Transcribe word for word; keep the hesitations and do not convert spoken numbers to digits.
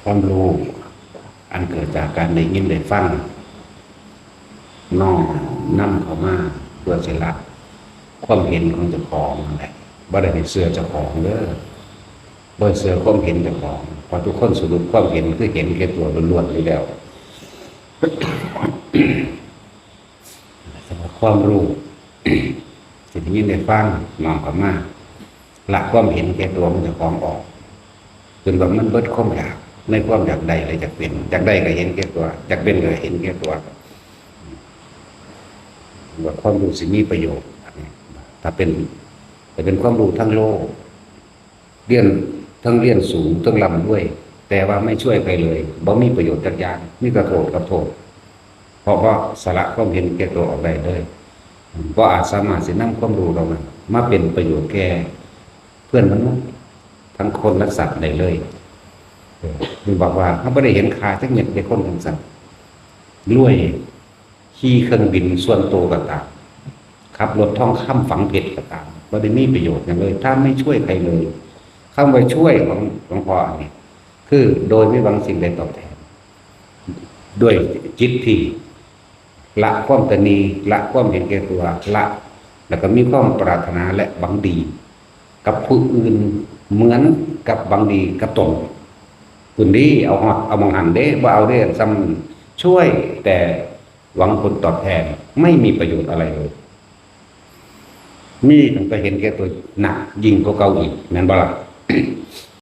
ความรู้อันเกิดจากการได้ยินได้ฟัง น้อมนำเข้ามาเพื่อสิละความเห็นของเจ้าของนั่นแหละ บ่ได้ให้เชื่อเจ้าของเด้อ บ่ให้เชื่อความเห็นเจ้าของ เพราะทุกคนสรุปความเห็นคือเห็นแก่ตัวล้วนๆอยู่แล้ว แต่ว่าความรู้ ที่ได้ยินได้ฟังน้อมเข้ามา ละความเห็นแก่ตัวของเจ้าของออก จนว่ามันเบิดความอยากในความอยากได้และอยากเป็น อยากได้ก็เห็นแก่ตัว อยากเป็นก็เห็นแก่ตัว ว่าความรู้สิมีประโยชน์ ถ้าเป็น แต่เป็นความรู้ทั้งโลก เรียนทั้งเรียนสูงทั้งร่ำรวย แต่ว่าไม่ช่วยใครเลย บ่มีประโยชน์จักอย่าง มีแต่โทษกับโทษ เพราะว่าสละความเห็นแก่ตัวออกได้เลย บ่อาจสามารถสินำความรู้เหล่านั้นมาเป็นประโยชน์แก่เพื่อนมนุษย์ทั้งคนและสัตว์ได้เลย เออ มันบอกว่าเขาบ่ได้เห็นค่าจักเม็ดเด้ คนทั้งสัตว์ รวย ขี่เครื่องบินส่วนตัวก็ตาม ขับรถทองคำฝังเพชรก็ตาม บ่ได้มีประโยชน์หยังเลย ถ้าไม่ช่วยใครเลย คำว่าช่วยของหลวงพ่ออันนี้ คือโดยไม่หวังสิ่งใดตอบแทน ด้วยจิตที่ละความตนี ละความเห็นแก่ตัว ละ แล้วก็มีความปรารถนาและหวังดี กับผู้อื่นเหมือนกับหวังดีกับตน คุณดีเอาฮอดเอาหม่องหั้นเด้ บ่เอาเด้ ซ้ำช่วยแต่หวังผลตอบแทน ไม่มีประโยชน์อะไรเลย มีตั้งแต่เห็นแก่ตัวหนักยิ่งกว่าเก่าอีก แม่นบ่ล่ะ?